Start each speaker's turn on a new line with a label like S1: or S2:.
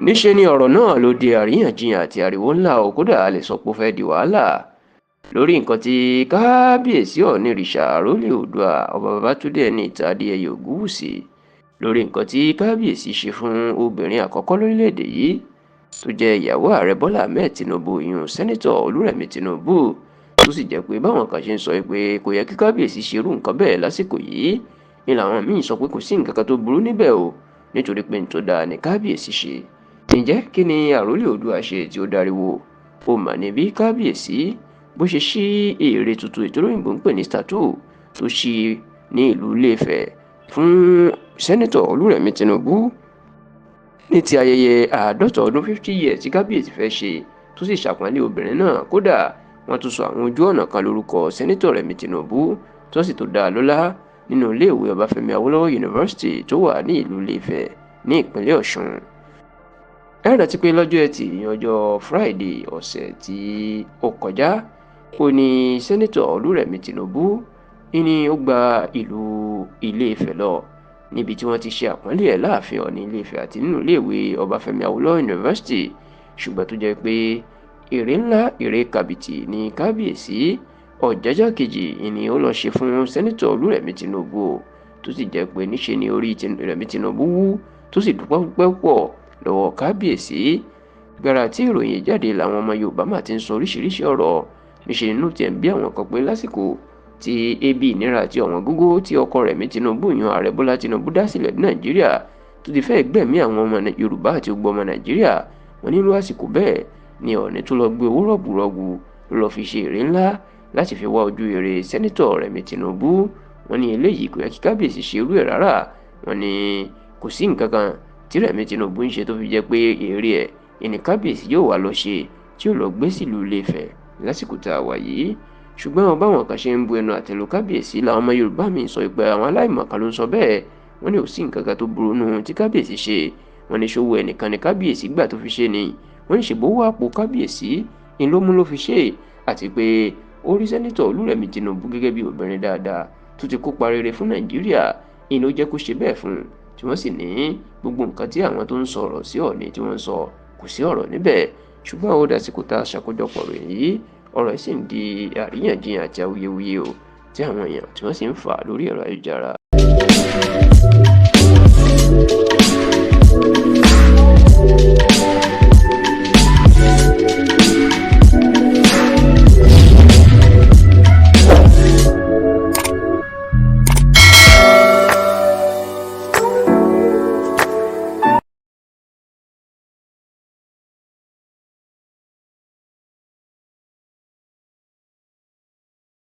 S1: Níṣẹ́ ni ọ̀rọ̀ náà ló di àríyànjiyàn àti ariwo ńlá o. Kódà a lè sọ pé ó fẹ́ di wàhálà lórí nǹkan tí kábíyèsí Ọ̀ọ̀nìrìṣà àrólé Oòduà, Ọba Babátúndé Ẹniìtàn Adéyẹyè Ògúnwùsì, lórí nǹkan tí kábíyèsí ṣe fún obìnrin àkọ́kọ́ lórílẹ̀‐èdè yìí tó jẹ́ ìyàwó ààrẹ Bọ́lá Ahmed Tinubu, ìyún Sẹ́nitọ̀ Olúrẹ̀mí Tinubu, tó sì jẹ́ pé báwọn kan ṣe ń sọ pé kò yẹ kí kábíyèsí ṣerú nǹkan bẹ́ẹ̀ lásìkò yìí ni làwọn míín sọ pé kò sí nǹkan kan tó burú níbẹ̀ o, nítorí pé n tó dáa ní kábíyèsí ṣe. Ǹjẹ́ kí ni àrólé Oòduà ṣe tí ó dariwo? Ó mà ní bí kábíyèsí bó ṣe ṣí ère tuntun ètò òyìnbó ń pè ní statue tó ṣí ní ìlú Ilé-Ifẹ̀ fún Sẹ́nitọ̀ Olúrẹ̀mí Tinubu ní ti ayẹyẹ 50 ọdún, 50 years, tí kábíyèsí fẹ́ ṣe, tó sì ṣàpọ́nlé obìnrin náà. Kódà wọ́n tún sọ àwọn ojú ọ̀nà kan lórúkọ Sẹ́nitọ̀ Rẹ̀mí Tinubu, tó sì tó dá a lọ́lá nínú iléèwé Ọbáfẹ́mi Awólọ́wọ̀ University tó wà ní ìlú Ilé-Ifẹ̀ ní ìpínlẹ̀ Ọ̀ṣun. Ẹ rántí pé lọ́jọ́ Ẹtì, ìyẹn ọjọ́ Friday ọ̀sẹ̀ tí ó kọjá, ó ní Sẹ́nitọ̀ Olúrẹ̀mí Tinubu ní ó gba ìlú Ilé-Ifẹ̀ lọ, níbi tí wọ́n ti ṣe àpọ́nlé ẹ̀ láàfin Ọ̀ọ̀ni Ilé-Ifẹ̀ àti nínú iléèwé Ọbáfẹ́mi Awólọ́wọ̀ University. Ṣùgbọ́n tó jẹ́ pé ère ńlá, ère kàbìtì ní kábíyèsí Ọ̀jájá kejì ni ó lọ ṣe fún Sẹ́nitọ̀ Olúrẹ̀mí Tinubu, tó sì jẹ́ pé níṣe ni orí Rẹ̀mí Tinubu wú, tó sì dúpẹ́ púpọ̀ lọ́wọ́ kábíyèsí. Gbàrà tí ìròyìn jáde làwọn ọmọ Yorùbá mà ti ń sọ oríṣiríṣi ọ̀rọ̀. Níṣe nínú tiẹ̀ ń bí àwọn kan pé lásìkò tí ebi, ìnira àti ọ̀wọ́n gógó tí ọkọ Rẹ̀mí Tinubu yan, ààrẹ Bọ́lá Tinubu, dá sílẹ̀ ní Nàìjíríà, tó ti fẹ́ gbẹ̀mí àwọn ọmọ Yorùbá àti gbogbo ọmọ Nàìjíríà, wọn nílò àsìkò bẹ́ẹ̀ ni Ọ̀ọ̀ni tó lọ gbé owó rọ̀gùrọ̀gù ló lọ́ọ́ fi ṣe ère ńlá láti fi wá ojú ère Sẹ́nitọ̀ Rẹ̀mí Tinubu. Wọn ní eléyìí kò yẹ kí kábíyèsí ṣe irú ẹ̀ rárá. Wọn ní kò sí nǹkan kan tí Rẹ̀mí Tinubu ń ṣe tó fi jẹ́ pé ère ẹ̀ ìní kábíyèsí yóò wá lọ ṣe tí ó lọ gbé sílùú Ilé-Ifẹ̀ lásìkò tá a wà yìí. Ṣùgbọ́n báwọn kan ṣe ń bu ẹnu àtẹ́ lu kábíyèsí làwọn ọmọ Yorùbá mi sọ pé àwọn aláìmọ̀kan ló ń sọ bẹ́ẹ̀. Wọ́n ní ò sí nǹkan kan tó burú nù tí kábíyèsí ṣe. Wọ́n ní ṣòwò ẹnìkan ní kábíyèsí gbà tó fi ṣe ni? Wọ́n ní ṣèbówó àpò kábíyèsí ni ló mú ló fi ṣe, àti pé ó rí Sẹ́nitọ̀ Olúrẹ̀mí Tinubu gẹ́gẹ́ bí obìnrin dáadáa tó ti kópa rere fún Nàìjíríà, ìní ló jẹ́ kó ṣe bẹ́ẹ̀ fún un, tí wọ́n sì ní gbogbo nǹkan tí àwọn tó ń sọ̀rọ̀ sí Ọ̀ọ̀ni tí wọ́n ń sọ, kò sí ọ̀rọ̀ níbẹ̀. Ṣùgbọ́n ó dàsìkò tá a ṣàkójọpọ̀ ròyìn yìí, ọ̀rọ̀ yìí sì ń di àríyànjiyàn àti awuyewuye o, tí àwọn èèyàn tí wọ́n sì ń fà lórí ẹ̀rọ ayélujára.